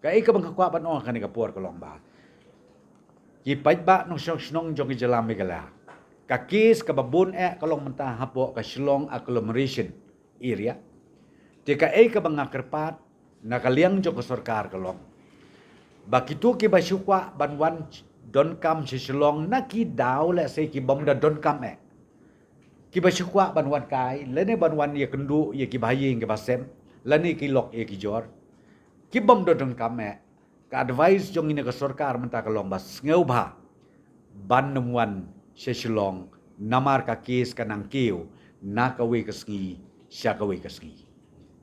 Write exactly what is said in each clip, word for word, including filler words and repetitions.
Kaei kaba nga kwah ban ong ha kane ka por ka long ba ki paidbah nongshong shnong jong ka jylla Meghalaya, ka case kaba bun eh ka long mynta hapoh ka Shillong agglomeration area. Te kaei kaba nga kyrpad na ka liang jong ka sorkar ka long ba kito kiba shu kwah ban wan donkam sha Shillong na ki daw lehse ki bym da donkam eh, kiba shu kwah ban wan kai lane ban wan ïakynduh ïa kiba ha ïing kiba sem lane ki lok ïa ki jor, ki bym da donkam eh. Ka advice jong ngi na ka sorkar mynta ka long ba sngewbha ban nym wan sha Shillong, namar ka case ka nang kiew na kawei ka sngi sha kawei ka sngi.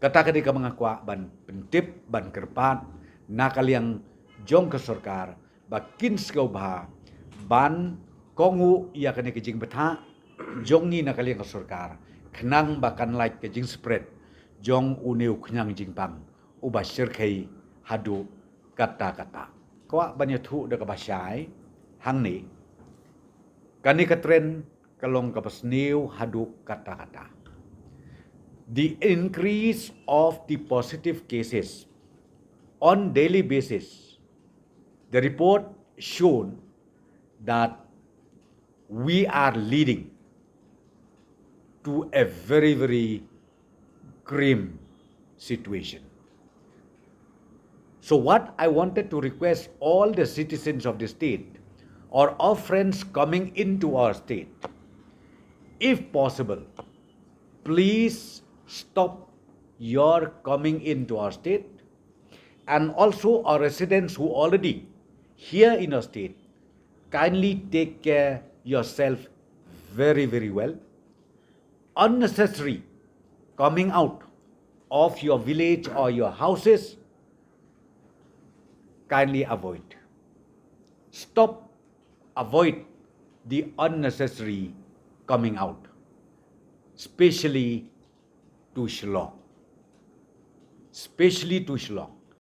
Kata ka dei kaba nga kwah ban pyntip, ban kyrpad na ka liang jong ka sorkar ba kin sngewbha ban kohnguh ïa kane ka jingbthah jong ngi na ka liang ka sorkar, khnang ba kan lait ka jingspread jong une u khñiang jingpang uba shyrkhei haduh katta katta. Kwah ban ïathuh da kaba shai hangne, kane ka trend ka long kaba sniew haduh katta katta. The increase of the positive cases on daily basis, the report shown that we are leading to a very, very grim situation. So what I wanted to request all the citizens of the state or of friends coming into our state, if possible, please stop your coming into our state, and also our residents who already here in our state, kindly take care yourself very, very well. Unnecessary coming out of your village or your houses, kindly avoid. Stop, avoid the unnecessary coming out, specially to Shillong. Specially to Shillong.